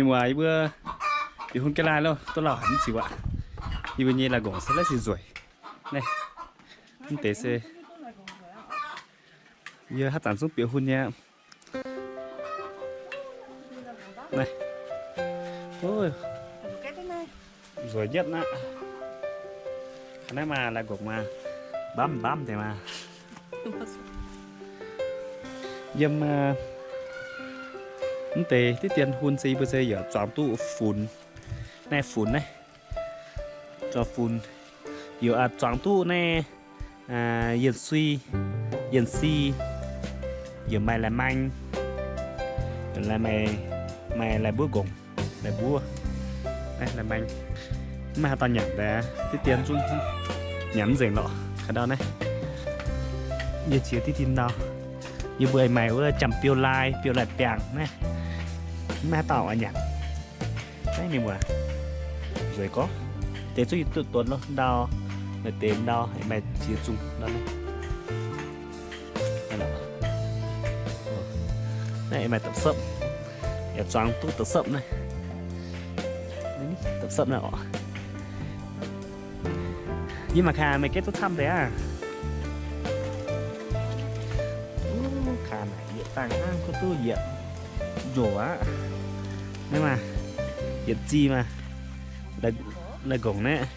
Muoz, yie mbuo bieqc hun ga'naaiv loh, duqv lauh haic mv ziux aqv. Yie mbuo nyei la'ngongc se laiv sic nzueic. Naaiv, mv deix se yie haaix zanc zungv bieqc hun nyei aqv. Naaiv, nzueic nyetv aqv. Naaiv maaih la'ngongc maaih mbamv mbamv deix maaih. Yiem mv deix diqv dien hun se yie mbuo se yaac zuangx duqv funx. Naaiv funx naaiv, zuangx funx, yaac zuangx duqv naaiv, yienh sui, yienh si, yaac maaih lai-maeng, maaih lai-mbuov nqongc, lai-mbuov, lai-maeng. Mv maaih haaix dauh nyanc daaih, diqv dien zungv nyanc mv nzengc lorqc. Kaaix ndau naaiv, yie ziex diqv dien ndau, yie mbuo maaih wuov jamc biou lai, biou lai-biangh naaiv, mv maaih haaix dauh oix nyanc. Naaiv mienh muoz, nzueic gorngv, deix zungv yie duqv donx loh ndau, maaih deix ndau maaih ziex zungh ndau. Naaiv maaih da'sepv, yaac zuangx duqv da'sepv naaiv. Da'sepv naaiv oc. Yie mangc gaax meih gengh duqv camv deix aqv. Kaaix naaic yietc dangh hnangv kuv duqv yietc njoc aqv. Naaiv maaih yietc zih maaih, lai-nqongc naaiv.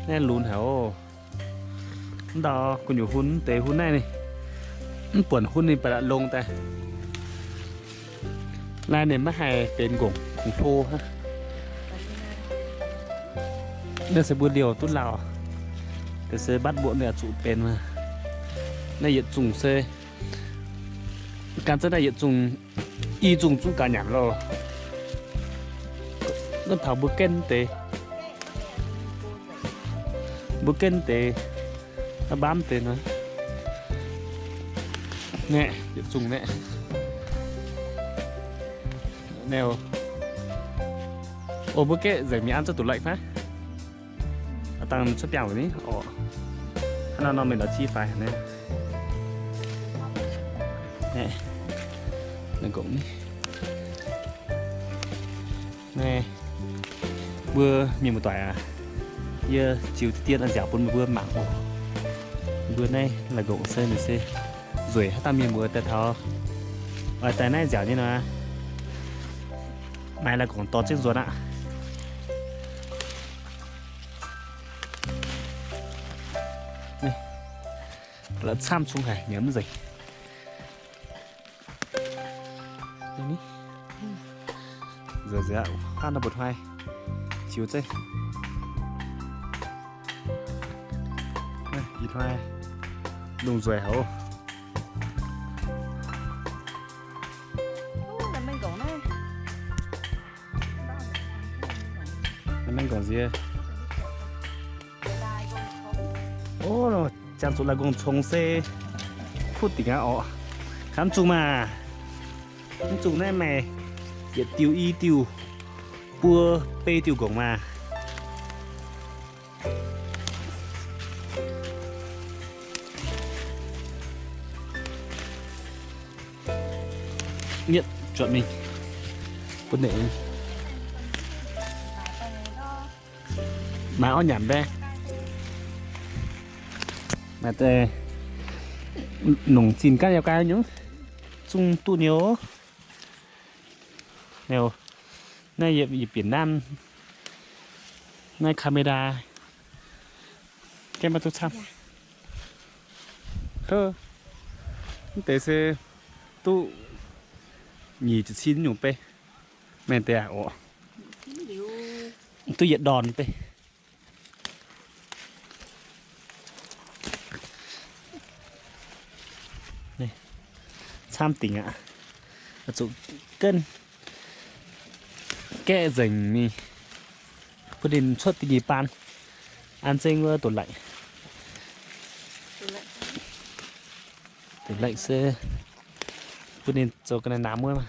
Naaiv lunx haic oc. Mv ndau gu'nyuoz hun mv deix hun naaiv ninh mv buonc hun ninh ba'laqc longx daaih. Naaiv ninh maiv haih benx nqongc kungx hlo hnangv. Naaiv se mbuo liouh duqv lauh, deix se mbatv mbuoqc ninh oix zuqc benx maah. Naaiv yietc zungh se gan za'naaiv yietc zungh, i zungh zungv gaax nyanc loh. Naaiv taux mbuo genv deix, mbuo genv deix, mbaamv deix nor. Naeqv, yietc zungh naeqv. Naeqv, o, mbuo gaeqv nzengc mingh an zouv duqv laih fai? Aa, dangh cuotv biangh wuov ni oc. Hnangv naaiv nor meih lorz jiv faix haic naaiv. Naaiv nqongc ni. Naaiv mbuo mienh muoz-doic aac, yie ziux diqv dien nziaauc bun meih mbuo mangc oc. Mbuo naaiv la'nqongc se ninh se nzueic haaix dauh mienh muoz daaih taux, oix daaih naaiv nziaauc nyei nor, maaih la'nqongc dorh zengv nzuonx aqv. La'camv cungx haic, nyiemz nzengc. Nzueic nziaauc aqv, hnangv nor mba'hnoi ziux zeiv. Ih hnoi lungh nzueic haic oc. Maiv nqorngc nziex. O, ziangh zuqc la'nqongc congx se kuv dingc aqv orqc. Mv zuqc maah. Mv zuqc naaiv maaih yietc diuh i diuh buo bei diuh nqongc maah. Yietv zuotc mingh bun ninh. Maaih orv nyanc mbaeqv. Maaih deix nongc zinh gaanv yaac gaanv nyungc, zungv duqv niouv. Niouv. Naaiv yie, yie bieqc nanv naaiv camera. Gaengh maiv duqv camv. Mv deix se duqv nyic ziepc cin nyungc bei. Mengh deix aac oc. Duqv yietc ndorn bei. Camv dingc aqv. Zuqc gaeqv nzengc mingh bun ninh cuotv da'nyeic baan. An zengv wuov doqc laengh. Doqc laengh se bun ninh zoux ga'naaiv namx wuov maah.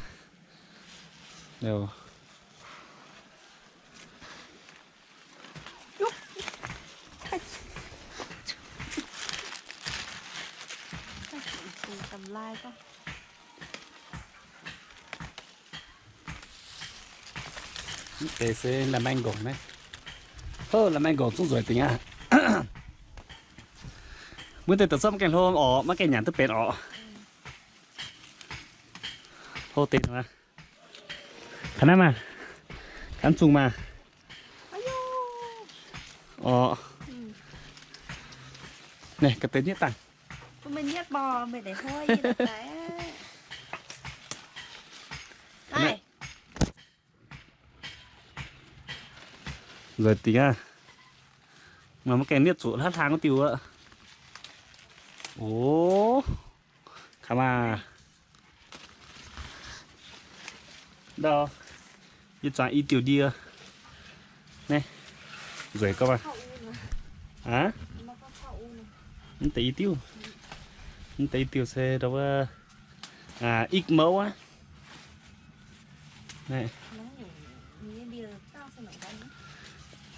Mv deix se la'maengh nqorngc naaiv. Hov, la'maengh nqorngc zungv nzueic dingc aqv. Mbuo deix da'zormv maiv gaengh hlo orqc, maiv gaengh nyanc duqv benx orqc. Hlo deix nor. Kaav naaiv maah. Kaav zungh maah. Orqc. Naaiv ga'deix nietv dangh. Nzueic dingc aqv. Mangc maiv gaengh nietv zuqc hlaav hlang wuov diuh aqv. Oc. Kaav maah. Ndau, yie zuangx i diuh ndie. Naaiv, nzueic gorngv maah. Aav, mv deix i diuh. Mv deix i diuh se ndau wuov, aa, ik mouv aqv.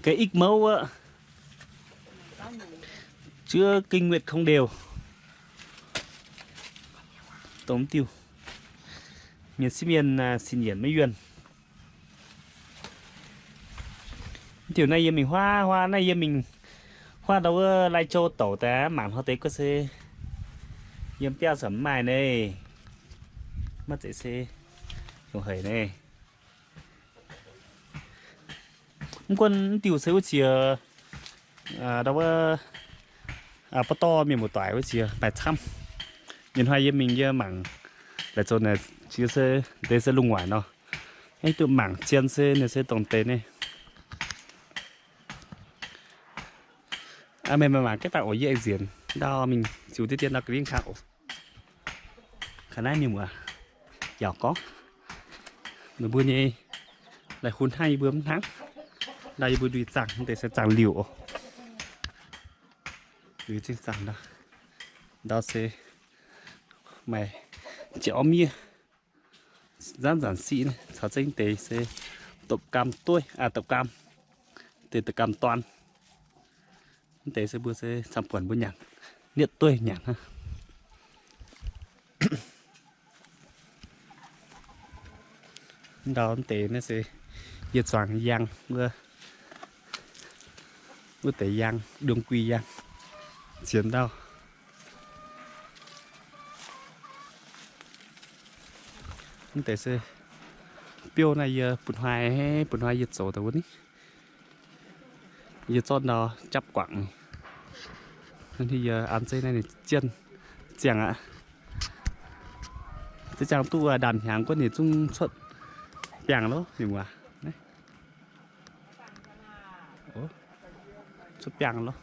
Ga'ik mouv wuov, chữa kinh nguyệt không đều. Dongh mv diuh, mienh sieqv mienh, aa, sin yienc maiv yuonh. Mv diuh naaiv yie mingh huaav, huaav naaiv yie mingh huaav ndau wuov Lai Châu douc daaih mangc hnoi deix guoqv se yiem biauv se mv maaih naaiv. Maiv zeiz se heuc haic naaiv. Mv gunv mv diuh se wuov ziex, aa, ndau wuov, aa, ba'dorh mienh muoz-doic wuov ziex maaih camv. Ih hnoi yie mingh yie mangc laaix zoux naaic ziex se, deix se lungh waaic nor. Aengx duqv mangc zien se ninh se dongh deix naaiv. Aa, meih maaih mangc gaengh dangh oc, yie aengx nzienx ndau mingh ziux deix dien ndau ga'wingv kang oc. Kaav naaiv mienh muoz yaac gorngv, meih mbuo nyei la'hun hnangv yie mbuo mv hnangv. Ndau yie mbuo ndui zaangh, mv deix se zaangh liuc oc. Ndui zingh zaangh ndau. Ndau se maaih jiex orv miev, nzanc nzanc siqv naaiv caux zengv deix se dopc gaam dueiv, aa, dopc gaam, deix dopc gaam dorn. Mv deix se mbuo se camv-buonc mbuo nyanc, nietv dueiv nyanc hnangv. Ndau mv deix naaiv se yie zuangx yaang wuov, wuov deix yaang, đương quy yaang, zienx ndau. Mv deix se biouv naaiv yie bun hnoi, bun hnoi yie zoux daaih wuov ni. Yie zorqv ndau japv guangc. Yie an zeiv naaiv ninh zienh ziangh aqv. Zienh ziangh duqv ndaamv-hnyangx guov ninh zungv cuotv biangh loh, mienh muoz. Cuotv biangh loh.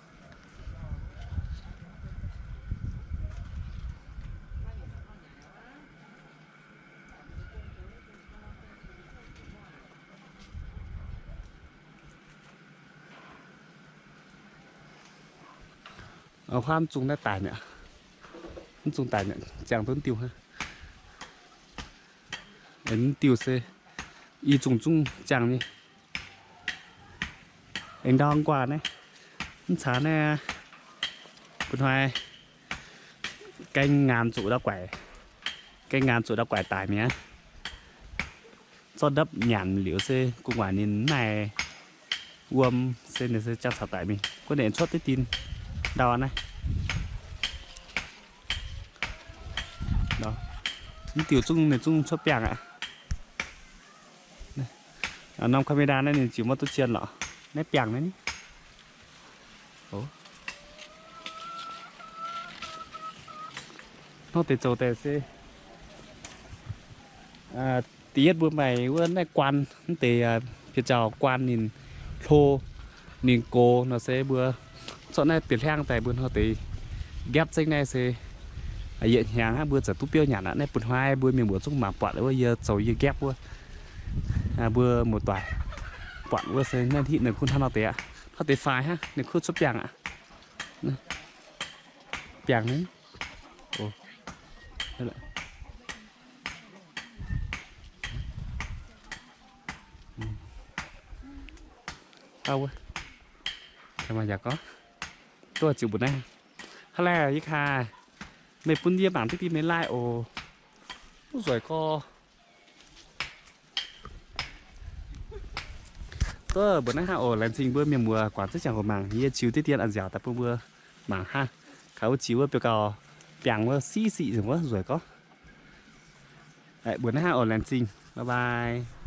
Huaav mv zungh naaiv daic mi'aqv. Mv zungh daic mi'aqv, ziangh duqv diuh hnangv. Aengx mv diuh se i zungh zungv ziangh nyei. Aengx ndau nquaah naaiv, mv caax naaiv, bun hnoi gaeng ngaanc zuqc ndau guaaic, gaeng ngaanc zuqc ndau guaaic daic mi'aqv. Zorqv ndapv nyanc liuz se gu'nguaaic ninh maaih wuom se ninh se jangx caux daic mingh. Guov ninh aengx cuotv diqv dien ndau naaiv. Mv diuh zungv ninh zungv cuotv biangh aqv. Norm camera naaiv ninh ziux maiv duqv zien lorqc. Naaiv biangh naaiv ni. Hnangv deix zoux daaih se da'yietv mbuo maaih wuov naaiv guaan, mv deix piex zaux guaan ninh hlo, ninh gox nor se mbuo zorqv naaiv bieqc hliangv daaih mbuo hnangv deix nqaepv zengv naaiv se yietc hnyangx hnangv mbuo za'gengh duqv biouv nyanc aqv. Naaiv bun hnoi mbuo mienh muoz zungv mangc buatc wuov yie zoux yie nqaepv wuov, mbuo muoz-doic buatc wuov se naaiv hitv ninh kuv hnangv nor deix aqv. Hnangv deix faix hnangv ninh kuv cuotv biangh aqv. Biangh ni. Aa, wuov, yaac gorngv duqv ziux mbuo naaiv. Hnangv laih yie kaax, meih bun yie mangc diqv dien meih laih oc. Wuov nzueic gorx. Duqv mbuox naaiv hnangv oc, laengz zingh mbuo mienh muoz guangc ziex ziangh hoc mangc, yie ziux diqv dien a'nziaauc daaih bun mbuo mangc hnangv. Kaux wuov ziux wuov biouv gauh biangh wuov siqv siqv nzengc wuov nzueic gorngv. Mbuox naaiv hnangv oc, laengz zingh, bye bye.